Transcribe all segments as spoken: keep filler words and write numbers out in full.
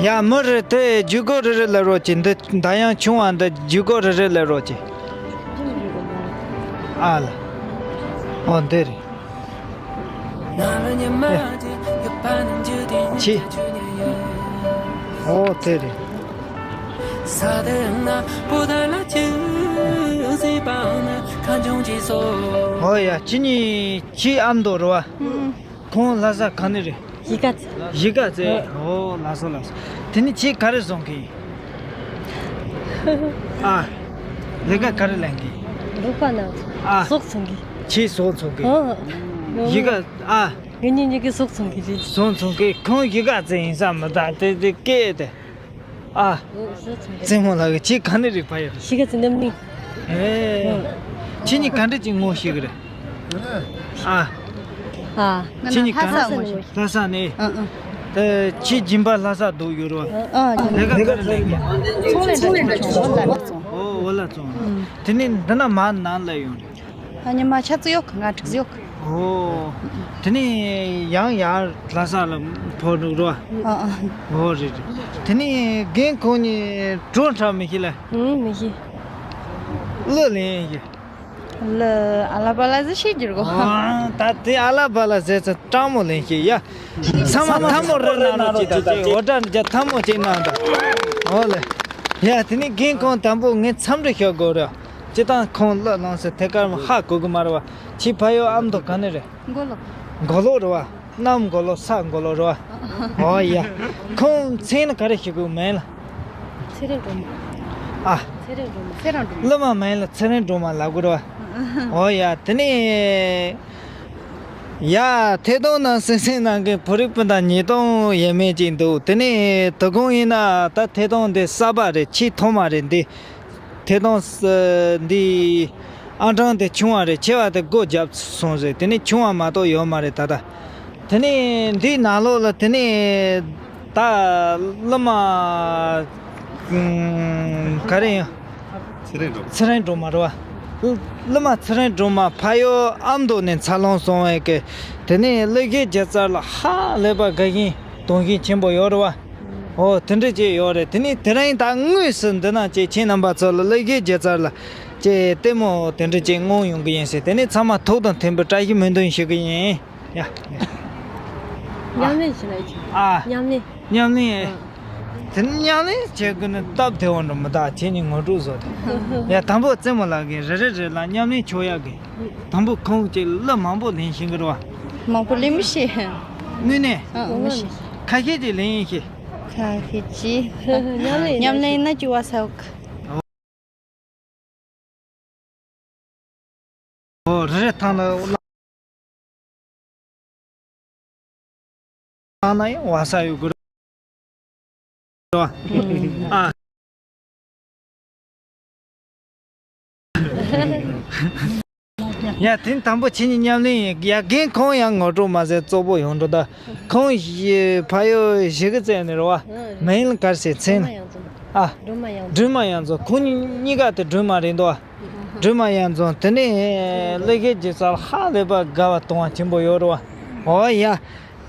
ཡ། མི་རེ་དེ་བརྒྱུད་སྐོར་རེ་རེ་ལ་རོགས་གྱིས། འདི་ད་ཡང་ཆུང་བ་འདི་བརྒྱུད་སྐོར་རེ་རེ་ལ་རོགས་གྱིས། ཨ་ལ། ཨོ་འདི་རེད། ཆི། ཨོ་དེ་རེད། ཨོ་ཡ། ཁྱེད་གཉིས་ཁྱེད་ཨ་མདོ་རེད་བ། ཁོང་ལྷ་ས་ག་ནས་རེད། གཞིས་ཀ་རྩེ། གཞིས་ཀ་རྩེ། ཨོ་ལགས་སོ་ལགས་སོ། དེ་ནི་ཁྱེད་ག་རེ་བཟོ་མཁན་ཡིན། ཨ། ལས་ཀ་ག་རེ་ལས་མཁན་ཡིན། རོགས་པ་ན། ཨ། ཟོག་འཚོ་མཁན། ཁྱེད་ཟོག་འཚོ་མཁན། ཨོ། གཞིས་ཀ། ཨ། ངེད་གཉིས་གཉིས་ཀྱི་ཟོག་འཚོ་མཁན་རེད། ཟོག་འཚོ་མཁན། ཁོང་གཞིས་ཀ་རྩེ་ཡིན་ས་མི་གདའ། དེ་དེ་སྐད་དེ། ཨ། ཟོག་འཚོ་མཁན། བཙུན་མོ་ལགས། ཁྱེད་ག་ནས་རེད། ཕ་ཡུལ། གཞིས་ཀ་རྩེ་རྣམ་གླིང་། ཨེ། ཁྱེད་གཉིས་ག་འདྲ་ཅིག་ངོ་ཤེས་ཀྱི་རེད། ཨ། ཨ། ཁྱེད་གཉིས་ག་ལྷ་ས་ནས། ལྷ་ས་ནས། ཨ་ཨ། ད་ཁྱེད་སྦྱིན་པ་ལྷ་ས་འདུག་ཡོད་རེད་བ། ཨ། ལས་ཀ་ག་རེ་ལས་ཀྱི། ཚོང་ལས་འདྲ་ཅིག་བྱུང་། འོ་ལ་བཙོང་། ཨོ་འོ་ལ་བཙོང་། དེ་ནས་འདི་ན་མ་ནང་ལ་ཡོང་རེད། ཨ་ཉི་མ་ཆ་ཙིག་ཡོད་གི། ང་དྲུག་ཡོད་གི། ཨོ། དེ་ནས་ཡང་ཡར་ལྷ་ས་ལ་འཕོ་འགྲོ་རོགས། ཨ་ཨ། ཨོ་རེད་རེད། དེ་ནས་རྒན་ཁོང་གཉིས་བྲོ་འཁྲབ་མི་ཤེས་ལ། ཨང་མི་ཤེས། གླུ་ལེན་ཤེས། གླུ་ཨ་ལ་པ་ལ་ཟེར་ཤེས་རྒྱུ་རེད་གོ། ཨ་ད་དེ་ཨ་ལ་པ་ལ་ཟེར་ཚེ་སྤྲང་མོ་ལེན་ཤེས་ཡ། ཚང་མ་ཐལ་མོ་རེ་ན་རོགས་གྱིས། ད་ཅིག་འོ་ད་རྒྱ་ཐལ་མོ་ཅིག་གནང་དང་། ཨོ་ལེ། ཡ་དེ་ནས་རྒན་ཁོང་དང་པོ་ངས་འཚམས་འདྲི་ཞུ་དགོས་རེད། སྤྱིར་བཏང་ཁོང་གླུ་བླངས་ཟེར་ཐད་ཀར་ཧ་གོ་གི་མ་རེད་བ། ཁྱེད་ཕ་ཡུལ་ཨ་མདོ་ག་ནས་རེད། མགོ་ལོག་མགོ་ལོག་རེད་བ། གནམ་མགོ་ལོག་ས་མགོ་ལོག་རེད་བ། ཨོ་ཡ། ཁོང་མཚན་ལ་ག་རེ་ཞུ་དགོས། མིང་ལ། ཚེ་རིང་སྒྲོལ་མ། ཨ། ཚེ་རིང་སྒྲོལ་མ། ཚེ་རིང་སྒྲོལ་མ། གླུ་མ་མིང་ལ་ཚེ་རིང་སྒྲོལ་མ་ལབ་དགོས་རེད་བ། ཨོ་ཡ། དེ་ནས། ཡ། ཐད་གཏོང་ནང་གསན་གཟིགས་གནང་མཁན་བོད་རིགས་སྤུན་ཟླ་ཉིས་སྟོང་ཡས་མས་ཅིག་འདུག་དེ་ནས་དོ་དགོང་ཡིན་ན་ད་ཐད་གཏོང་འདི་གསར་པ་རེད། ཆེས་ཐོག་མ་རེད་འདི། ཐད་གཏོང་ས་འདི་ཨང་གྲངས་དེ་ཆུང་བ་རེད། ཆེ་བ་དེ་སྒོ་བརྒྱབ་སོང་ཟེར། དེ་ནས་ཆུང་བ་མ་གཏོགས་ཡོད་མ་རེད་ད་ལྟ། དེ་ནས་འདིའི་ནང་ལོགས་ལ་དེ་ནས་ད་གླུ་མ་ཨམ་ག་རེ་ཡིན། ཚེ་རིང་སྒྲོལ་མ། ཚེ་རིང་སྒྲོལ་མ་རེད་བ། གླུ་མ་ཚེ་རིང་སྒྲོལ་མ་ཕ་ཡུལ་ཨ་མདོ་ནས་འཚར་ལོངས་སོང་བའི་གི། དེ་ནས་གླུ་གཞས་སྒྱུ་རྩལ་ལ་ཧ་ལས་པ་དགའ་ཞེན་དུང་ཞེན་ཆེན་པོ་ཡོད་རེད་བ། ཨོ་དེ་འདྲ་ཅིག་ཡོད་རེད། དེ་ནས་དེ་རིང་ད་དངོས་སུ་འདི་ན་ཅིག་ཁྱེད་རྣམ་པ་ཚོ་ལ་གླུ་གཞས་སྒྱུ་རྩལ་ལ་ཅིག་ལྟད་མོ་དེ་འདྲ་ཅིག་མངོན་ཡོང་གི་ཡིན་ཟེར། དེ་ནས་ཚང་མ་ཐུགས་དང་མཐུན་པའི་བཀྲ་ཤིས་སྨོན་འདུན་ཞུ་གི་ཡིན། ཡ། ཡ། མཉམ་ལེན་བྱེད་ན་ཡིན། ཨ། མཉམ་ལེན། མཉམ་ལེན། ཨ། དེ་ནི་མཉམ་ལེན་བྱེད་དགོས་ནི་སྟབས་བདེ་བོ་འགྲོ་མི་གདའ། ཁྱེད་གཉིས་ངོ་སྤྲོད་བཟོ་དེ། ཡ་དང་པོ་རྩེད་མོ་ལགས་ཀྱིས་རེ་རེ་རེ་ལ་མཉམ་ལེན་ཆོག་ཡག་གི། དང་པོ་ཁོང་གིས་གླུ་མང་པོ་ལེན་ཤེས་ཀྱི་རེད་བ། མང་པོ་ལེན་མི་ཤེས། དངོས་གནས། ཨ་ཨ་མི་ཤེས། ཁ་ཤས་ཅིག་ལེན་ཡིན་ཤེས། ཁ་ཤས་ཅིག་མཉམ་ལེན་མཉམ་ལེན་ན་ཅི་བ་ས་འོག་ཨོ་རེ་རེ་ཐང་ལ་ཐང་ན་ཡང་བ་ས་ཡོད་དགོས་རེད་བ། ཨ། ཡ་དེ་དང་པོ་ཁྱེད་གཉིས་མཉམ་ལེན་ཡིན། ཡ་རྒན་ཁོང་ཡང་ངོ་སྤྲོད་མ་ཟད་གཙོ་བོ་ཡོང་འགྲོ་ད། ཁོང་ཕ་ཡུལ་གཞིས་ཀ་རྩེ་ནས་རེད་བ། མིང་ལ་ག་རེ་ཟེར་མཚན། ཨ། སྒྲོལ་མ་གཡང་འཛོམས། ཁོང་གཉིས་ཀ་དེ་སྒྲོལ་མ་རེད་འདུག་བ། སྒྲོལ་མ་གཡང་འཛོམས། དེ་ནས་གླུ་གཞས་སྒྱུ་རྩལ་ཧ་ལས་པ་དགའ་བ་དུང་བ་ཆེན་པོ་ཡོད་རེད་བ། ཨོ་ཡ།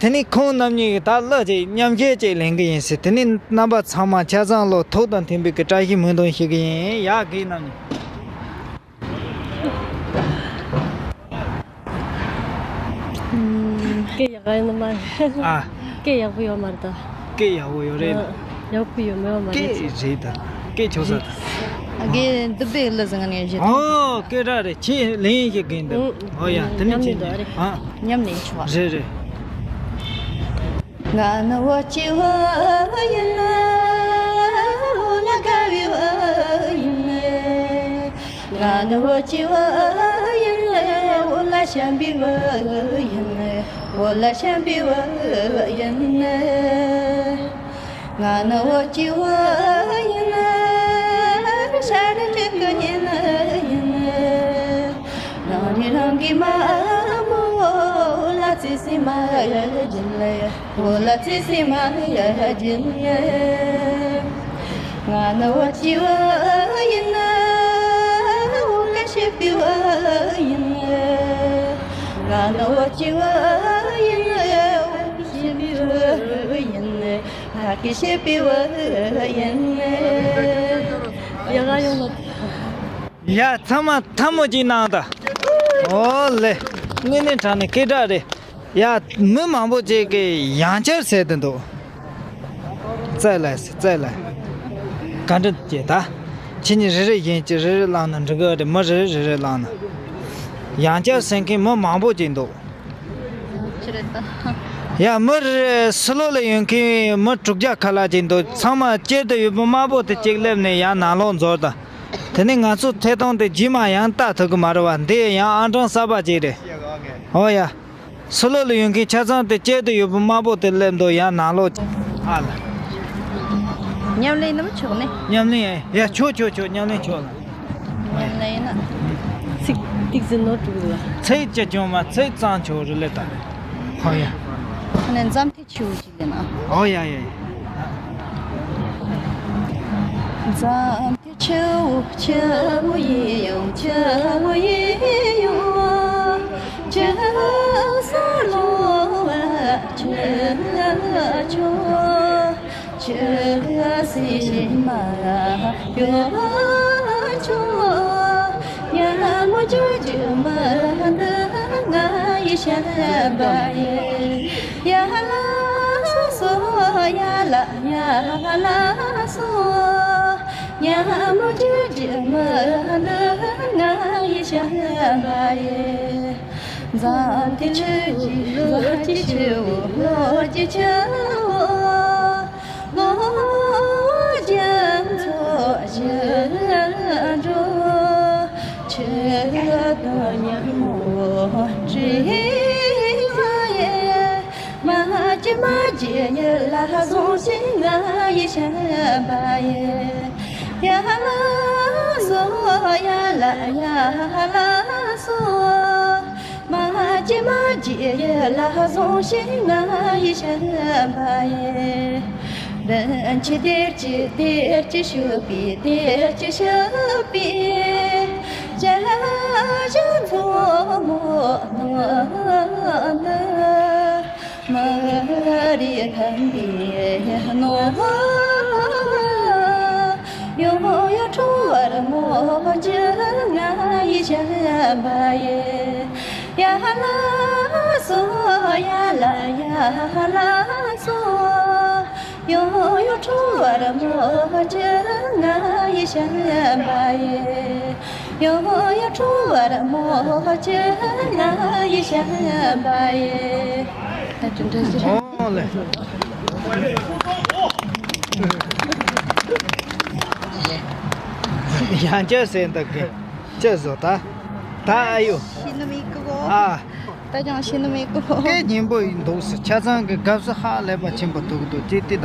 དེ་ནས་ཁོང་རྣམ་གཉིས་ཀྱིས་ད་གླུ་ཅིག་མཉམ་གཞས་ཅིག་ལེན་གི་ཡིན་ཟེར། དེ་ནས་རྣམ་པ་ཚང་མ་ཆ་ཚང་ལོ་ཐུགས་དང་མཐུན་པའི་གི་བཀྲ་ཤིས་སྨོན་འདུན་ཞུ་གི་ཡིན། ཡ་རྒན་རྣམ་གཉིས། སྐད་ཡག་ཡིན་ནི་མ་རེད། ཨ། སྐད་ཡག་པོ་ཡོད་མ་རེད་ད། སྐད་ཡག་པོ་ཡོད་རེད། ཨ། ཡག་པོ་ཡོད་མེད་མ་རེད། སྐད་རེད་ད། སྐད་ཆོག་ས་ད། ཨ་རྒན་འདི་པའི་གླུ་ཟིང་ནས་བཞེས། ཨོ་སྐད་གྲགས་རེད། ཁྱེད་ལེན་ཡིན་ཞིག་རྒན་འདི། ཨོ་ཡ་དེ་ནི་ཁྱེད་ནི། ཨ། མཉམ་ནས་ཆོག་རེད་རེད། ང་ནི་བོད་ཀྱི་བུ་ཡིན། བོད་ལ་དགའ་བའི་བུ་ཡིན། ང་ནི་བོད་ཀྱི་བུ་ཡིན། བོད་ལ་བྱམས་པའི་བུ་ཡིན། བོད་ལ་བྱམས་པའི་བུ་ཡིན། ང་ནི་བོད་ཀྱི་བུ་ཡིན། ཤར་ནུབ་ཀྱི་གཉེན་ཡིན། རང་རེ་རང་གི་མ་མོ་བོད་ལ་བརྩེ་སེམས་མ་ཡ་བྱིན། བོད་ལ་བརྩེ་སེམས་མ་ཡ་བྱིན། ང་ནི་བོད་ཀྱི་བུ་ཡིན། བོད་ལ་གཅེས་པའི་བུ་ཡིན། ང་ནི་བོད་ཀྱི་བུ་ཡིན། བོད་ལ་གཅེས་པའི་བུ་ཡིན། ཡ་ཚང་མ་ཐལ་མོ་གཅིག་གནང་དང་། ཨོ་ལེ། དངོས་གནས་དྲང་གནས་སྐད་གྲགས་རེད། ཡ། མི་མང་པོ་ཅིག་གིས་ཡང་བསྐྱར་ཟེར་དུ་འདུག། བཙལ་ལ་བཙལ་ལ། བཀའ་དྲིན་ཆེ་ད། ཁྱེད་གཉིས་རེ་རེ་བཞིན་གྱིས་རེ་རེ་བླངས་ན་འགྲིག་གི་རེད། མི་རེ་རེ་རེ་རེ་བླངས་ན། ཡང་བསྐྱར་ཟེར་མཁན་མི་མང་པོ་ཅིག་འདུག། ཅི་རེད་ད། ཡ། མི་རེ་རེ་ཕྱི་ལོགས་ལ་ཡོད་མཁན་མི་དྲུག་བརྒྱ་ཁ་ལྷག་ཅིག་འདུག། ཚང་མ་དཀྱིལ་དུ་ཡོད་པའི་དམར་པོ་དེ་གཅིག་སླེབས་ནས་ཡར་ནང་ལོགས་འཛུལ་དང་། དེ་ནས་ང་ཚོ་ཐད་གཏོང་དེ་རྗེས་མ་ཡང་ལྟ་ཐུབ་གི་མ་རེད་བ། འདི་ཡང་ཨང་གྲངས་གསར་པ་ཅིག་རེད། ཨོ་ཡ། ཕྱི་ལོགས་ལ་ཡོད་མཁན་ཆ་ཚང་དེ་དཀྱིལ་དུ་ཡོད་པའི་དམར་པོ་དེ་སླེབས་འདུག། ཡང་ནང་ལོགས། ཨ་ལ། མཉམ་ལེན་ནམ་ཆོག་ནི། མཉམ་ལེན་ཡ། ཡ། ཆོག་ཆོག་ཆོག། མཉམ་ལེན་ཆོག་ལ། མཉམ་ལེན་ན། ཚིག་ཏིག་ཟིན་ནོ་དྲུག་ལ། ཚིག་ཅི་བྱུང་མ་ཚིག་གཙང་ཆོག་རེད་ལེ་ད། ཧོ་ཡ། ཁ་ནས་འཛམ་ཐེ་ཆུ་ཅི་ལེ་ན། ཨོ་ཡ་ཡ་ཡ། འཛམ་ཐེ་ཆུ་ཆུ་ཡི་ཡོང་ཆུ་ཡི་ཡོང་། ཆུ་ས་ལོ་བ་ཆུ་ཆུ། ཆུ་སི་ཤི་མ་ཡོ་ཆུ། ཡ་མོ་ཇུ་ཇུ་མ་འདི་ང་ཡི་ཤ་བ་ཡེ། ཡ་ལ་སོ་སོ་ཡ་ལ་ཡ་ལ་སོ། ཡ་མོ་ཇུ་ཇུ་མ་འདི་ང་ཡི་ཤ་བ་ཡེ། འཛམ་ཐེ་ཆུ་ཅི་ལོ་ཅི་ཆུ་ལོ་ཅི་ཆུ། ལོ་རྒྱ་མཚོ་བཞི་འགྲོ། ཆུ་དང་ཉིན་མོ་བྲིས་པ་ཡི། མ་གྱི་མ་གྱི་ཡི་ལ་བཟུང་ཞིང་ང་ཡི་བྱམས་པ་ཡི། ཡ་ལ་སོ་ཡ་ལ་ཡ་ལ་སོ། མ་གྱི་མ་གྱི་ཡི་ལ་བཟུང་ཞིང་ང་ཡི་བྱམས་པ་ཡི། བདེན་ཆི་བདེར་གྱི་བདེར་གྱི་ཤུག་པའི་བདེར་གྱི་ཤུག་པའི། བྱ་བྱ་མཚོ་མོ་ནོ་ནི། མ་རི་ཐན་པའི་ནོ། ཡོ་ཡོ་ཁྲོ་བར་མོ་ཅི་ང་ཡི་བྱམས་པ་ཡི། ཡ་ལ་སོ་ཡ་ལ་ཡ་ལ་སོ། ཡོ་ཡོ་ཁྲོ་བར་མོ་ཅི་ང་ཡི་བྱམས་པ་ཡི། ཡོ་ཡོ་ཁྲོ་བར་མོ་ཅི་ང་ཡི་བྱམས་པ་ཡི། ད་དྲིན་དྲན་ཞུ། ཨོ་ལེ། ཡང་བསྐྱར་ཟེར་འདུག་གི། ཅི་བཟོ་ད། ད་ཨ་ཡོ། ཤི་ནི་མི་ཀི་གོ། ཨ། ད་ཀྱང་ཤི་ནི་མི་ཀི་གོ། སྐད་སྙན་པོ་ཡིན་འདུག་ཟེར། ཆ་ཚང་གི་སྐབས་སུ་ཧ་ལས་པ་ཆེན་པོ་འདུག་འདུག་ཅིག་ཏི་ད།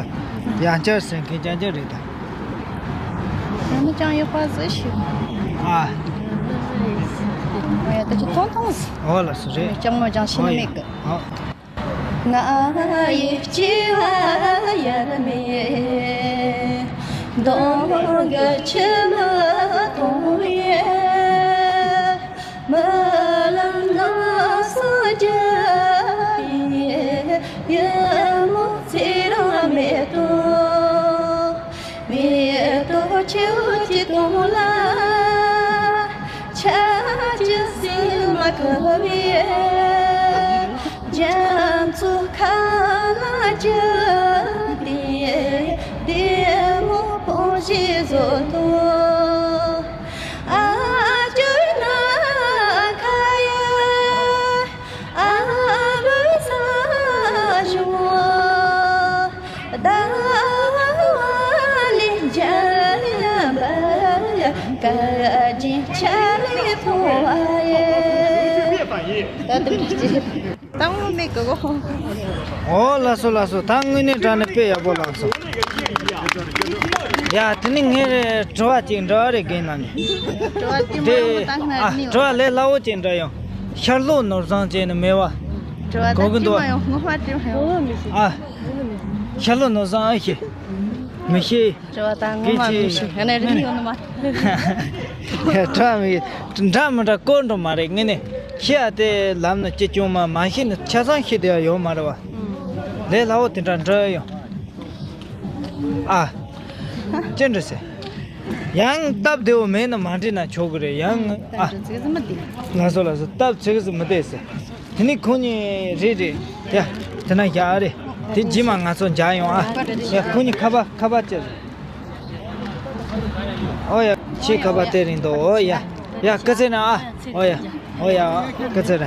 ཡང་བསྐྱར་ཟེར་མཁན་རྐྱང་རྐྱང་རེད་ད། ཡང་ན་ཀྱང་ཡོད་པ་ཟེར་ཞུ། ཨ། ཨ་ཡ་ད་ཅི་ཐོང་ཐོང་ཟེར། ཨོ་ལ་སུ་རེད། ཀྱང་མོ་ཀྱང་ཤི་ནི་མི་ཀི། ཨོ། ང་ཡི་སྐྱེ་བ་ཡར་མེད། གདོང་གི་མཆི་མ་གཏོང་བའི། རྨི་ལམ་ན་སོ་བརྒྱབ་པའི། ཡིད་མོ་ཚེ་རིང་མེ་ཏོག་མེ་ཏོག་ཆུ་སྐྱེས་དོང་ལ། ཆར་གྱི་སིལ་མ་ཁུ་བའི། རྒྱ་མཚོ་ཁ་ལ་བརྒྱབ་པའི། བདེ་མོ་སྤུན་མཆེད་བཟོ་དོ། ཨ་ཅོ་ན་ཁ་ཡ། ཨ་བུ་ས་ཞོ། ཟླ་བ་ལས་འཇམ་པ། སྐར་རྒྱན་ཆ་ལས་ཕོ་བ་ཡི། ད་དུ་འདྲི་ཅི། ད་ངོ་མེད་གི་གོ། ཨོ་ལགས་སོ་ལགས་སོ། ད་དངོས་གནས་དྲང་གནས་དཔེ་ཡག་པོ་ལགས་སོ། ཡ་དེ་ནི་ངས་དྲི་བ་ཅིག་འདྲི་བ་རེ་གིན་ན་ནི། དྲི་བ་དེ་མ་ཡོང་ད་ང་ཨ་ནི་དྲི་བ་ལས་སླ་བོ་ཅིག་འདྲི་ཡོང་། ཤར་ལྷོ་ནོར་བཟང་བཅས་ནི་མེད་བ། དྲི་བ་གོ་གི་ད་འདུག་ཅི་མ་ཡོང་ངོ་མ་དྲི་མ་ཡོང་། ཨ། ཤར་ལྷོ་ནོར་བཟང་ཨ་ཤེས། མི་ཤེས། དྲི་བ་ད་ངོ་མ་མི་ཤེས། ཨ་ནི་རིག་ཡོང་ནི་མ། དྲི་བ་མི་འདྲ་མི་འདྲ་བཀོད་འགྲོ་མ་རེད་ངས་ནི། ཤེས་ཨ་དེ་ལམ་ནི་ཅི་བྱུང་མ་མ་ཤེས་ནི་ཆ་ཚང་ཤེས་དེ་ཡང་ཡོད་མ་རེད་བ། ལས་སླ་བོ་དེ་འདྲ་འདྲི་ཡོང་། ཨ། ཅི་འདྲ་ཟེར། ཡང་སྟབས་བདེ་བོ་མེད་ན་མ་འདྲི་ན་ཆོག་གི་རེད། ཡང་ཨ། ལགས་སོ་ལགས་སོ། སྟབས་ཚིག་གི་མི་བདེ་ཟེར། དེ་ནི་ཁོང་གཉིས་རེད་རེད། ཡ། དེ་ན་ཡག་རེད། དེ་རྗེས་མ་ང་ཚོ་མཇལ་ཡོང་ཨ། ཡ། ཁོང་གཉིས་ཁ་པར་ཁ་པར་ཅི་རེད། ཨོ་ཡ། ཁྱེད་ཁ་པར་སྟེར་རིན་འདུག་ཨོ་ཡ། ཡ། སྐུ་ཚེ་ན་ཨ། ཨོ་ཡ། ཨོ་ཡ། སྐུ་ཚེ་ན།